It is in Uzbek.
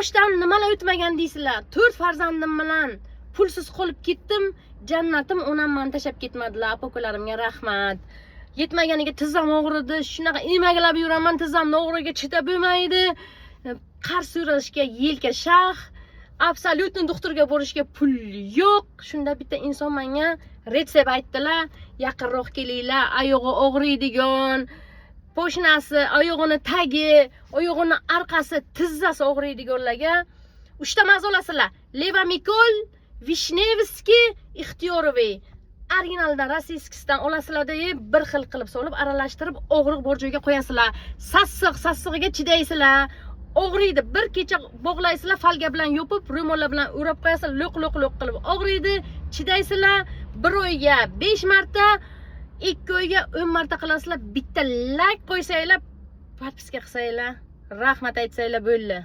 Boshdan nimalar o'tmagan deysizlar. To'rt farzandim bilan pulsiz qolib ketdim. Jannatim onam mani tashlab ketmadilar. Aka ukalarimga rahmat. Yetmaganiga tizzam og'ridi. Shunaqa emaklab yuraman, tizzamni og'rig'iga chidab bo'lmaydi. Qarz so'rashga yelka shah. Абсолютно doktorga borishga pul yo'q. Shunda bitta inson menga retsept aytdilar. Yaqinroq kelinglar, oyog'i og'riydigan, poshnasi, oyog'ini tagi, oyog'ini orqasi, tizzasi og'riydiganlarga uchta maza olasizlar. Levamikol, Вишневский, Ихтиоровый. Originaldan, российский sidan olasizlarda, bir xil qilib solib, aralashtirib, og'riq bor joyga qo'yasizlar. Sassiq, sassig'iga chidaysizlar. Og'riydi. Bir kecha bog'laysizlar, фольга bilan yopib, ro'mollar bilan o'rab qo'yasizlar, lo'q lo'q lo'q qilib og'riydi, chidaysizlar. Bir oyga 5 marta, 2 oyga 10 marta qilasizlar. Bitta layk qo'ysanglar, подписка qilsanglar, rahmat aytsanglar bo'ldi.